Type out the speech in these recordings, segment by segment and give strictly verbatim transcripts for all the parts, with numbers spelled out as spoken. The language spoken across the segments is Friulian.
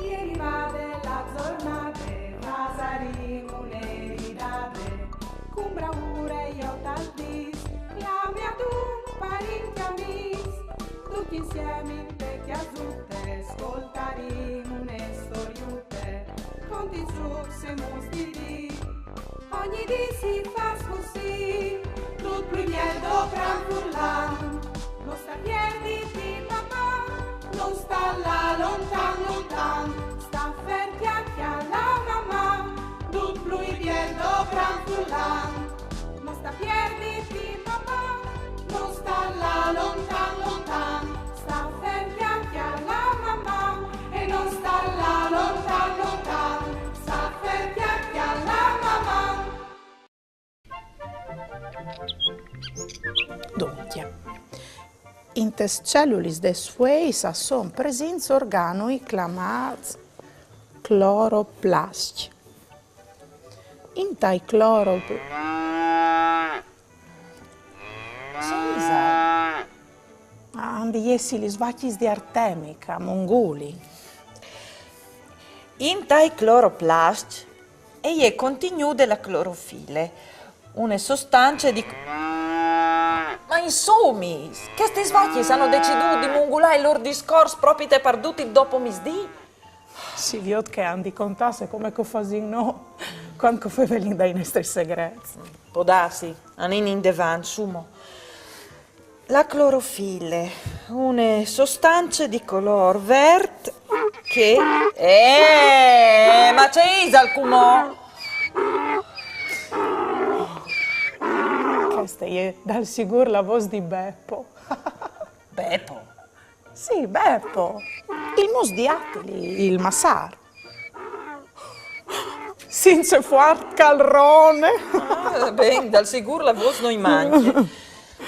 Che rivade la zornade, fasarìn une ridade, cun braure jo tal dis, clame adun parint e amis, ducj insiemi inte cjasute, scoltarìn une storiute, conti, zucs e muts di dì. Ogni dì si fâs cussì, dut plui biel dopran furlan. No sta pierditi, papà, no sta lâ lontan, lontan, sta fer, cjale, cjale la mamà, dut plui biel dopran furlan. No sta pierditi, papà, no sta lâ lontan, lontan, sta fer, cjale, cjale la mamà, e no sta lâ lontan, lontan, sta fer, cjale, cjale la mamà. Duncje, intes cellulis des fueis a son presints organui clamâts cloroplascj. Intai cloropl... Ce isal? A àn di jessi lis vacjis di Artemica, Munguli. Intai cloroplascj e je contignude la clorofile, une sostance di... Ma insumis, chestis vacjis a àn decidût di mungulâ il lôr discors propite par dut il dopomisdì? Si viôt che a àn di contâse come che o fasìn nô, cuant che o fevelìn dai nestris segrets. Pò dâsi, anìn indevant, sù mo. La clorofile, une sostance di colôr vert che... Eh, ma ce isal cumò? Cheste e je dal sigûr la vôs di Bepo. Bepo? Sì, Bepo. Il mus di Atili, il massâr. Cence fuart calrone. Ah, ben, dal sigûr la vôs no i mancje.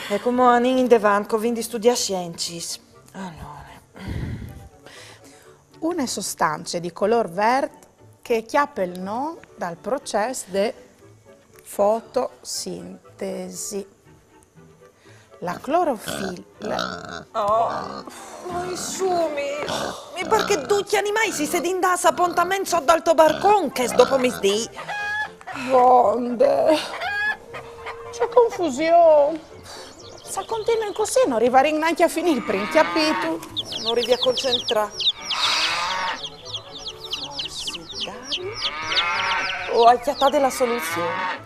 E cumò anìn indevant, che o vin di studiâ siencis. Alore. Une sostance di colôr vert che e cjape il non dal procès de fotosintesi. La clorofile. Oh, ma insumis, mi pâr che ducj i animâi si sedin dâts a apontament sot dal to barcon chest dopomisdì. Vonde. Ce confusion. Se a continuin cussì, no rivarìn nancje a finî il prin cjapitul. No rivi a concentrâmi. Forsit, Dario, o ai cjatade la soluzion.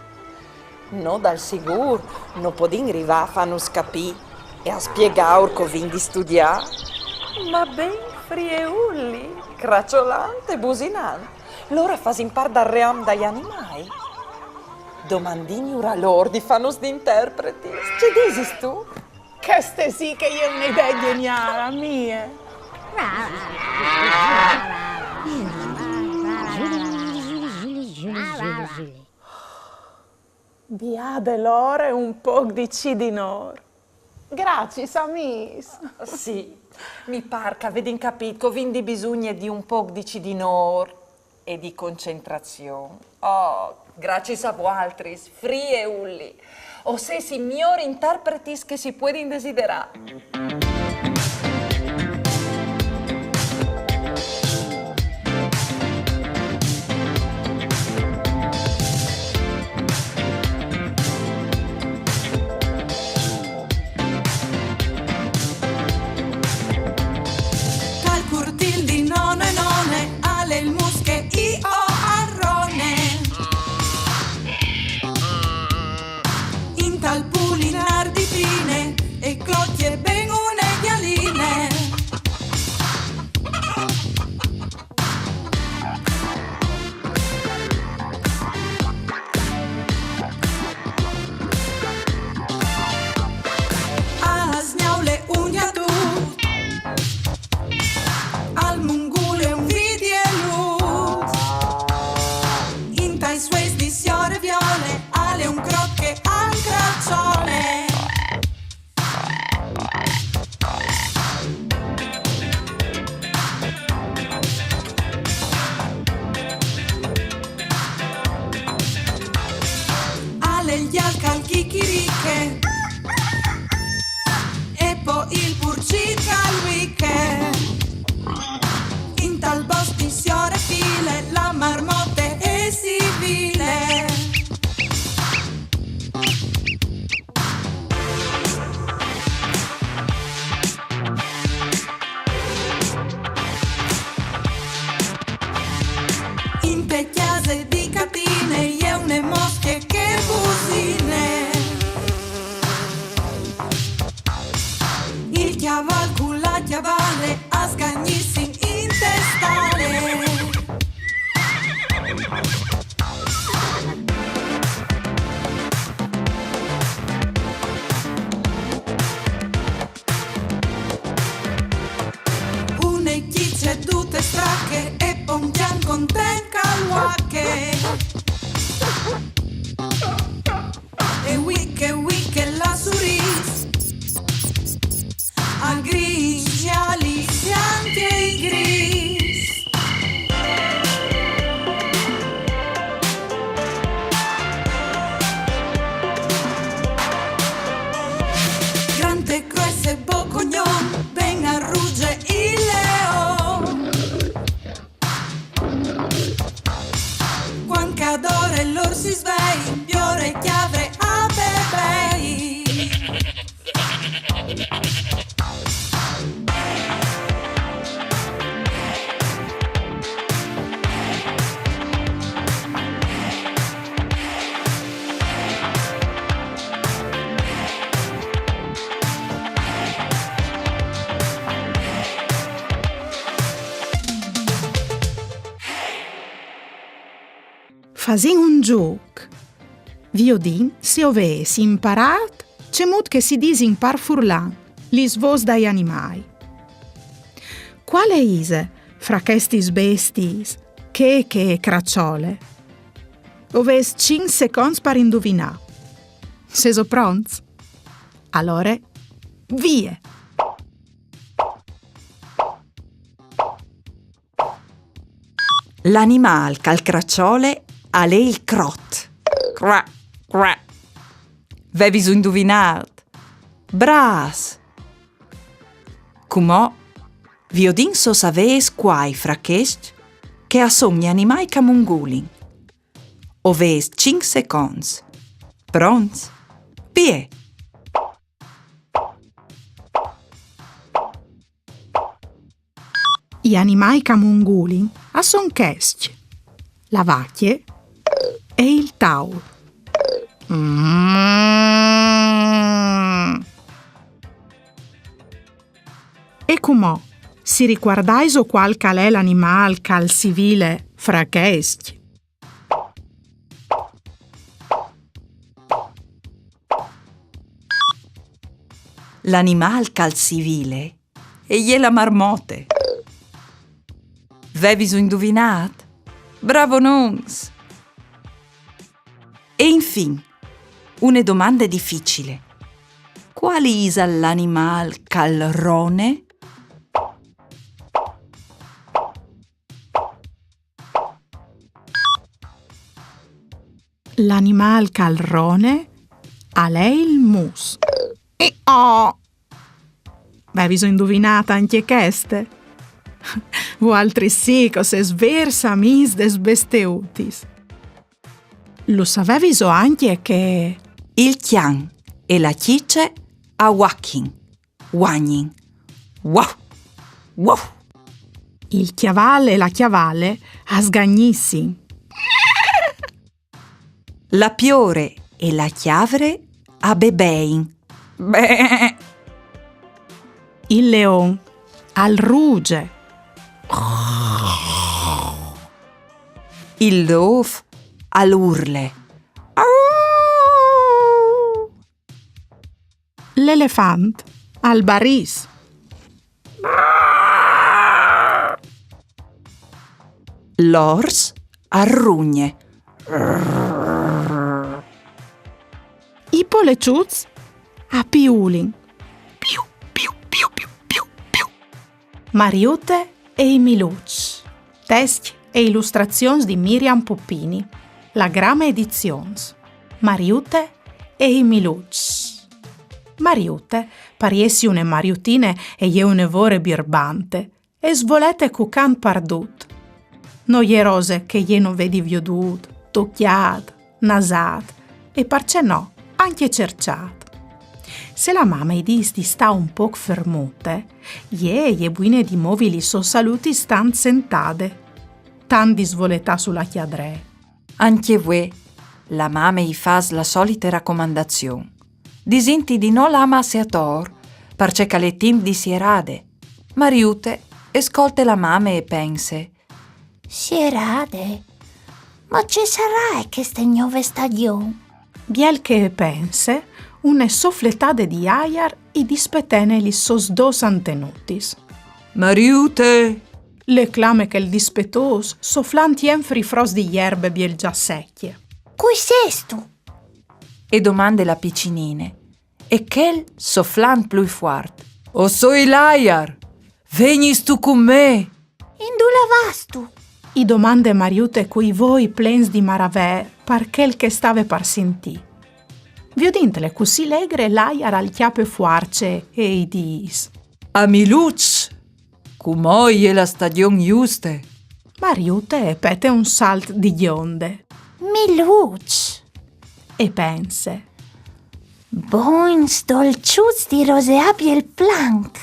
No, dal sigûr, no podìn rivâ a fânus capî e a spiegâur che o vin di studiâ. Ma ben frieulli, craçolant e businant, lôr a fasin part dal ream dai animâi. Domandìnjur a lôr di fânus di interpretis. Ce disistu? Cheste sì che e je une idee gjeniâl, mie. Biade lôr e un pôc di cidinôr. Graciis, amîs. Sì, mi pâr che a vedin capît che o vin di bisugne di un pôc di cidinôr e di concentrazion. Oh, graciis a voaltris, frieulli. O sês i miôr interpretis che si puedin desiderâ. Tal curtîl di none, none, al è il mus che i o arrone. Intal pulinâr di Pine e clocje ben une Al bosc di siore File, la marmote e sivile. Inte cjase di Catine e je une mosche che busine. Il cjaval cu la cjavale a sgagnissin inte stale. Une cjice dute strache e po un cjan content che al uache. E uiche, uiche, la surìs. A gris, gialis, bianchi e gris. Grant e grues e bocognon, ben al ruge il leon. Cuant che a dore l'ors si svei, piore cjavre a bebei. Fasìn un zûc. Viodìn se o vês imparât cemût che si disin par furlan lis vôs dai animâi. Cuale ise fra chestis bestiis chê che e craçole? O vês cinc seconts par induvinâ. Sêso pronts? Alore, vie! L'animâl che al craçole al è il crot. Cra, cra. Veviso induvinât? Brâfs! Cumò, viodìn se o savês cuâi fra chescj che a son i animâi che a mungulin. O vês cinc seconts. Pronts? Vie! I animâi che a mungulin a son chescj: la vacje e il taur. Mm. E cumò, si ricuardaiso cuâl che al è l'animâl che al sivile fra chescj? L'animâl che al sivile e je la marmote. Veviso induvinât? Bravonons! E infin, une domande dificile. Cuâl isal l'animâl che al rone? L'animâl che al rone al è il mus. Oh! Veviso induvinât ancje cheste? Vualtris sì che o sês vêrs amîs des besteutis. Lu saveviso ancje che il cjan e la cjice a uachin, uagnin. Uaf! Uaf! Il cjaval e la cjavale a sgagnissin. La piore e la cjavre a bebein. Bee! Il leon al ruge. Il lôf al urle. L'elefant al barìs. L'ors al rugne. I poleçuts a piulin. Piu, piu, piu, piu, piu, piu. Mariute e i miluçs. Test e ilustrazions di Miriam Puppini. La Grama Edizions. Mariute e i miluçs. Mariute, par jessi une mariutine, e je une vore birbante. e svolete cucant pardut. No je rose che jê no vedi viodût, tocjât, nasât e, parcè no, ancje cerçât. Se la mame i dîs di stâ un pôc fermute, jê e je buine di movi lis sôs salutis tant sentade, tant di svoletâ su la cjadree. Ancje vuê, la mame i fâs la solite racomandazion, disintji di no lâ masse ator, parcè che al è timp di sierade. Mariute e scolte la mame e pense: Sierade? Ma ce saraie cheste gnove stagjon? Biel che e pense, une sofletade di aiar i dispetene lis sôs dôs antenutis. Mariute! Le clame chel dispetôs, soflant jenfri fros di jerbe biel za secje. Cui sêstu? E domande la piçinine, e chel soflant plui fuart: O soi l'aiar! Vegnistu cun me? Indulà vâstu? I domande Mariute cui voi plens di maravee par chel che e stave par sintî. Viodintle cussì legre, l'aiar al cjape fuarce e i dîs: A Miluç! Cumò e je la stagjon juste. Mariute e pete un salt di gjonde. Miluç! E pense: Bogns dolçuts di roseâ biel planc!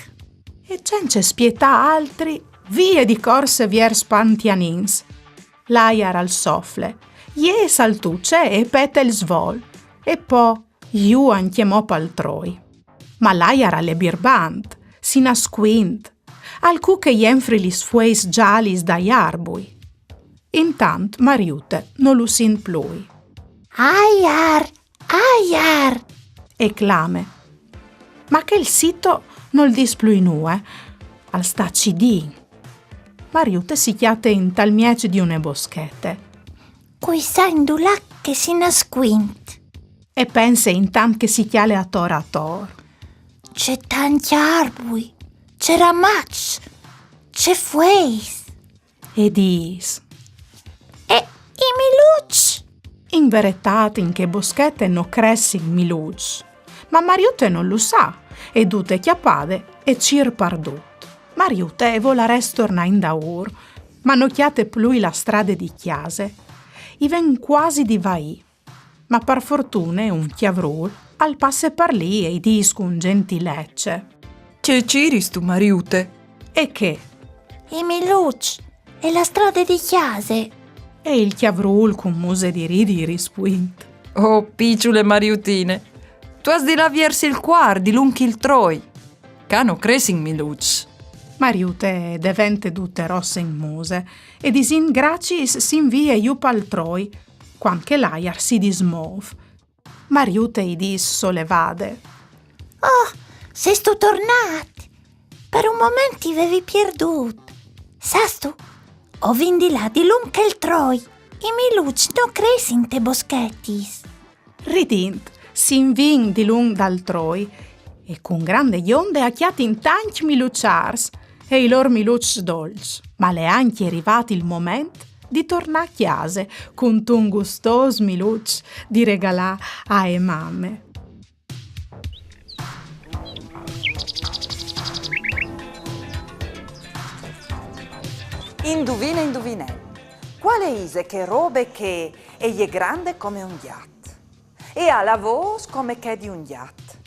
E cence spietâ altri, vie di corse viers Pantianins. L'aiar al sofle, jê e saltuce e e pete il svol, e po jù ancjemò pal troi. Ma l'aiar al è birbant, si nascuint, al cuche jenfri lis fueis zalis dai arbui. Intant Mariute no lu sint plui. Aiar, aiar! E clame. Ma chel sito nol dîs plui nuie, al sta cidint. Mariute si cjate intal mieç di une boschete. Cui sa indulà che si nascuint? E pense intant che si cjale ator ator. Ce tancj arbui, ce ramaçs, ce fueis! E dîs: E i miluçs? In veretât in chê boschete no cressin miluçs, ma Mariute no lu sa, e dute cjapade e cîr pardut. Mariute e volarès tornâ indaûr, ma no cjate plui la strade di cjase. I ven cuasi di vaî. Ma par fortune un cjavrûl al passe par li e i dîs cun gjentilece: Ce cîristu, Mariute? E chê? I miluçs e la strade di cjase. E il cjavrûl cun muse di ridi i rispuint: Oh, piçule Mariutine, tu âs di lâ viers il cuar dilunc il troi. Ca no cressin miluçs. Mariute e devente dute rosse in muse e, disint graciis, si invie jù pal troi, cuant che l'aiar si dismôf. Mariute i dîs solevade: Oh, sêstu tornât? Par un moment ti vevi pierdût. Sâstu, o vin di lâ dilunc chel troi. I miluçs no cressin te boschetis. Ridint, si invin dilunc dal troi e cun grande gjonde a cjatin tancj miluçârs e i lôr miluçs dolçs. Ma al è ancje rivât il moment di tornâ a cjase cuntun gustôs miluç di regalâ ae mame. Induvine, induvinel. Cuale ise chê robe che e je grande come un gjat? E à la vôs come chê di un gjat.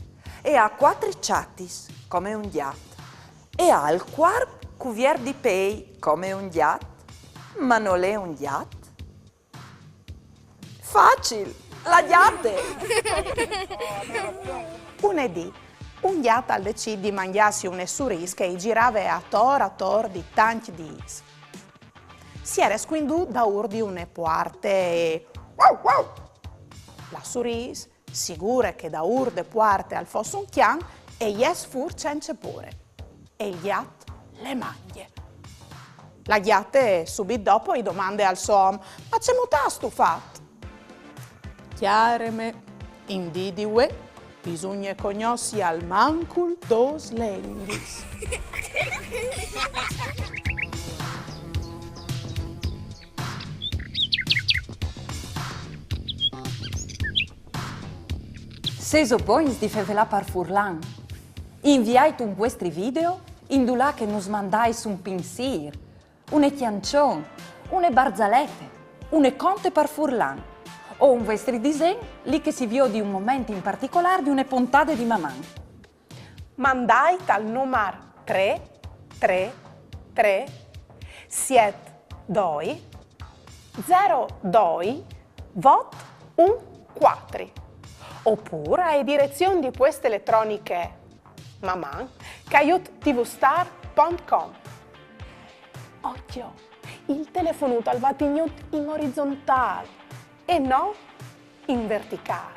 E à cuatri çatis come un gjat. E à il cuarp cuviert di pei come un gjat, ma nol è un gjat? Facil! La gjate! Une dì, un gjat al decît di mangjâsi une surîs che i girave ator ator di tancj dîs. Si jere scuindût daûr di une puarte e... Uau, uau! La surîs, sigure che daûr de puarte al fos un cjan, e jes fûr cence pôre. E il gjat le mangje. La gjate subit dopo i domande al so om: Ma cemût âstu fat? Cjare mê, in dì di vuê bisugne cognossi almancul dôs lenghis. Sêso bogns di fevelâ par furlan? Inviait un vuestri video indulà che nus mandais un pinsîr, une cjançon, une barzalete, une conte par furlan, o un vuestri disen, li che si viodi un moment in particolâr di une pontade di Maman. Mandait al numar trê trê trê siet doi zero doi vot un cuatri, opûr ae direzion di pueste eletroniche maman caiut tvstar pont com. Ocjo, il telefonut al va tignût in orizontâl e no in verticâl.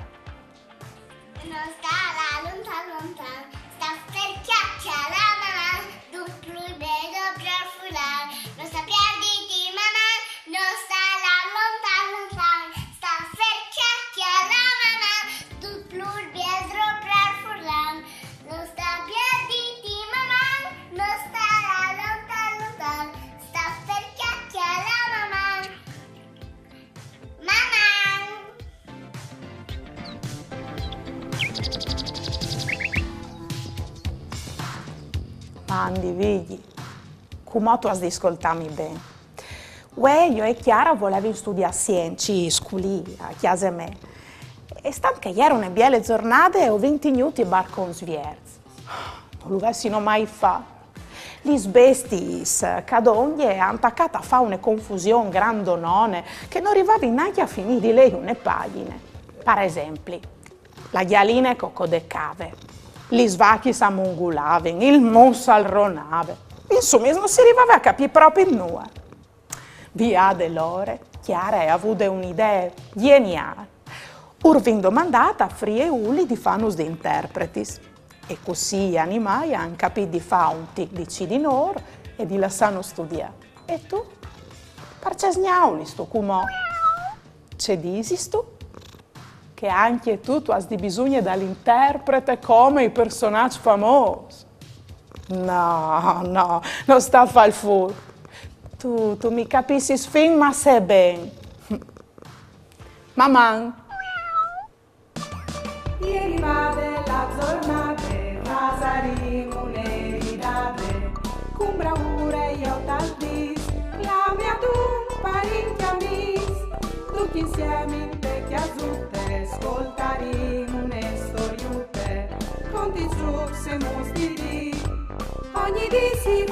No sta lâ lontan lontan, sta fer cjac cjalâ Maman, dut plui biel dal furlan. No sta pierditi Maman, no sta lâ lontan lontan, sta fer cjac cjalâ Maman, dut plui biel dal furlan. No sta pierditi Maman, no sta lâ lontan lontan, sta fer cjac cjalâ Maman. Maman! Mandi, Vigji, cumò tu âs di scoltâmi ben. Vuê jo e Chiara o volevin studiâ siencis culì, a cjase mê. E stant che e jere une biele zornade, o vin tignût i barcons vierts. No lu vessino mai fat. Lis bestiis, ca dongje, a àn tacât a fâ une confusion grandonone che no rivavin nancje a finî di lei une pagjine. Par esempli, la gjaline cocodecave, lis vachis a mungulavin, il mus al ronave. Insumis, no si rivave a capî propit nuie. Viade l'ore, Chiara e à vude une idee gjeniâl. Ur vin domandât a Fri e Uli di fânus di interpretis. E cussì i animâi a àn capît di fâ un tic di cidinôr e di lassânus studiâ. E tu? Parcè sgnaulistu cumò? Ce disistu? Che ancje tu tu âs di bisugne dal interprete come i personaçs famôs? No, no, no sta fâ il furb. Tu, tu mi capissis fin masse ben. Maman! E rivade la zornade, fasarìn une ridade, cun braure jo tal dîs, clamìn adun parint e amîs, ducj insiemi inte cjasute, scoltarìn une storiute, contis zûcs e mus di dì, ogni dì si